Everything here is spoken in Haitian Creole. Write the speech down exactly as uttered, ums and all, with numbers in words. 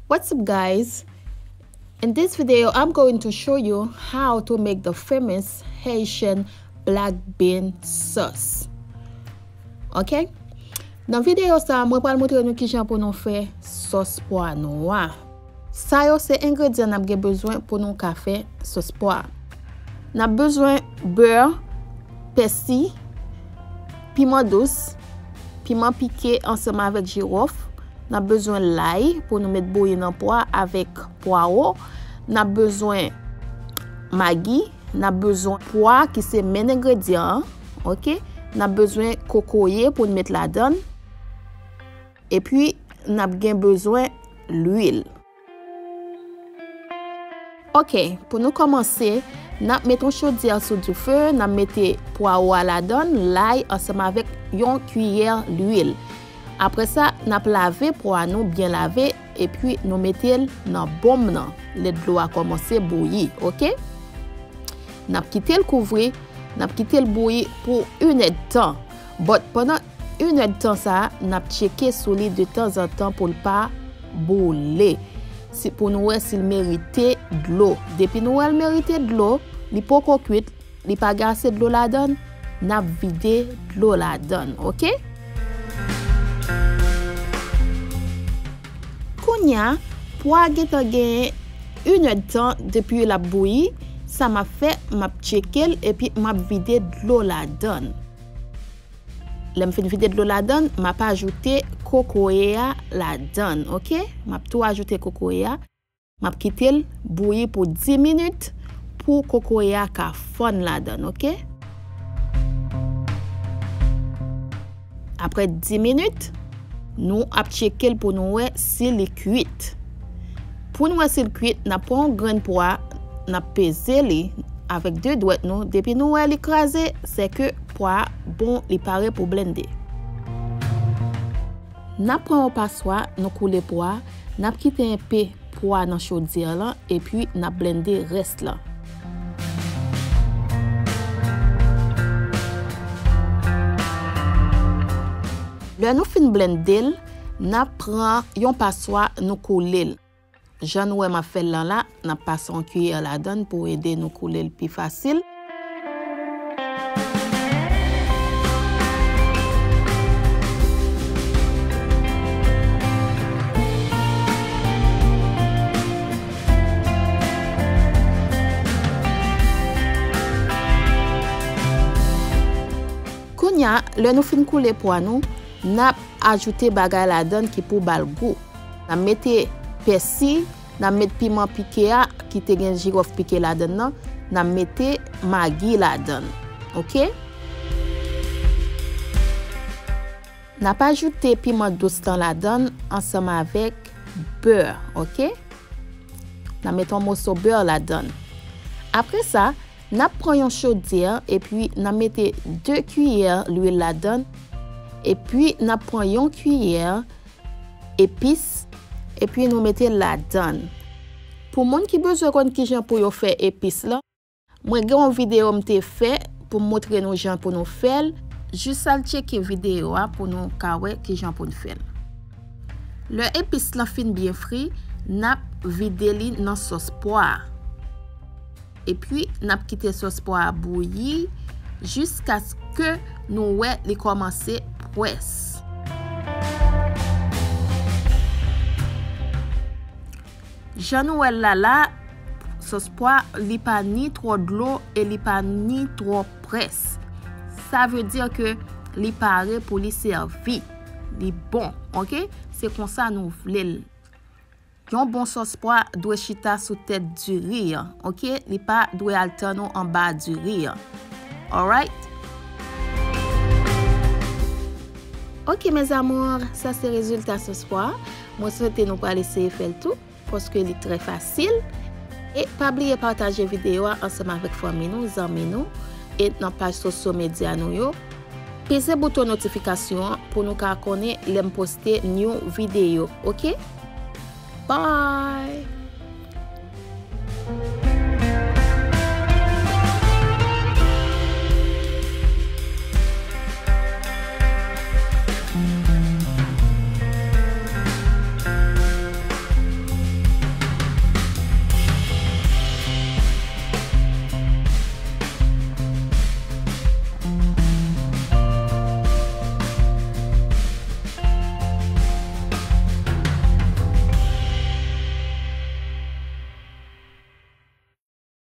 What's up, guys? In this video, I'm going to show you how to make the famous Haitian black bean sauce. Ok? Nan videyo sa, mwen pral montre nou kijan pou nou fè sòs pwa nwa. Sa yo se engredyan n ap gen bezwen pou nou ka fè sòs pwa. N ap bezwen bè, pèsi, piman dous, piman pike ansanm avèk jiwòf. N ap bezwen lay pou nou met bouyi nan pwa avèk pwawo. N ap bezwen magi. N ap bezwen pwa ki se menn engredyan an, ok? N ap bezwen kokoye pou n met ladan l. Epi, n ap gen bezwen lwil. Ok, pou nou kòmanse, n ap met yon chodyè sou dife, n ap mete pwawo a ladan l, lay ansanm avèk yon kiyè lwil. Apre sa, n ap lave pwa nou, byen lave, epi nou mete l nan bonm nan, lè dlo a kòmanse bouyi, ok? N ap kite l kouvri, n ap kite l bouyi pou inèdtan. But pandan inèdtan sa a, n ap tcheke sou li detanzantan pou l pa boule. Si, pou nou wè si l merite dlo. Depi nou wè l merite dlo, li poko kwit, li pa gen ase dlo ladan l, n ap vide dlo ladan l, ok? Kounye a, pwa a gentan genyen inèdtan depi l ap bouyi, sa m ap fè, m ap tcheke l epi m ap vide dlo ladan l. Lè m fin vide dlo ladan l, m ap ajoute kokoye a ladan l, ok? M ap tou ajoute kokoye a. M ap kite l bouyi pou dis minit pou kokoye a ka fonn ladan l, ok? Apre dis minit, nou ap tcheke l pou nou wè si li kwit. Pou n wè si l kwit, n ap pran yon grenn pwa, n ap peze li avèk de dwèt nou. Depi nou wè li kraze, se ke pwa a bon, li pare pou blende. N ap pran yon paswa, nou koule pwa, n ap kite enpe pwa nan chodyè lan, epi n ap blende rès lan. Lè nou fin blende l, n ap pran yon paswa, nou koule l. Jan nou wè m ap fè l lan la, n ap pase yon kiyè ladan l pou ede nou koule l pi fasil. Kounye a, lè nou fin koule pwa nou, n ap ajoute bagay ladan l ki pou ba l gou. N ap mete pèsi, n ap met piman pike a, ki te gen jiwòf pike ladan l nan, n ap mete magi ladan l. Ok? N ap ajoute piman dous lan ladan l ansanm avèk bè, ok? N ap mete yon moso bè ladan l. Apre sa, n ap pran yon chodyè epi n ap mete de kiyè lwil ladan l. Epi n ap pran yon kiyè epis, epi nou mete l ladan l. Pou moun ki bezwen konn kijan pou yo fè epis lan, mwen gen yon videyo m te fè pou m montre nou jan pou nou fè l. Jis al tcheke videyo a pou nou ka wè kijan pou n fè l. Lè epis lan fin byen fri, n ap vide li nan sòs pwa a. Epi, n ap kite sòs pwa a bouyi jiskaske nou wè li kòmanse pwès. Jan nou wè l la la, sòs pwa, li pa ni twò dlo e li pa ni twò pwès. Sa vle di ke li pare pou li sèvi. Li bon, ok? Se konsa nou vle l. Yon bon sòs pwa dwe chita sou tèt diri an, ok? Li pa dwe al tann ou anba diri an. Alright? Ok, mes amours, sa se rezilta sòs pwa. Mwen swete nou pral eseye fè l tou, paske li trè fasil. E pa bliye pataje videyo a ansanm avèk fanmi nou, zanmi nou, e nan paj sosyo medya nou yo. Peze bouton notifikasyon an pou nou ka konnen lè m poste new videyo, ok? Bye!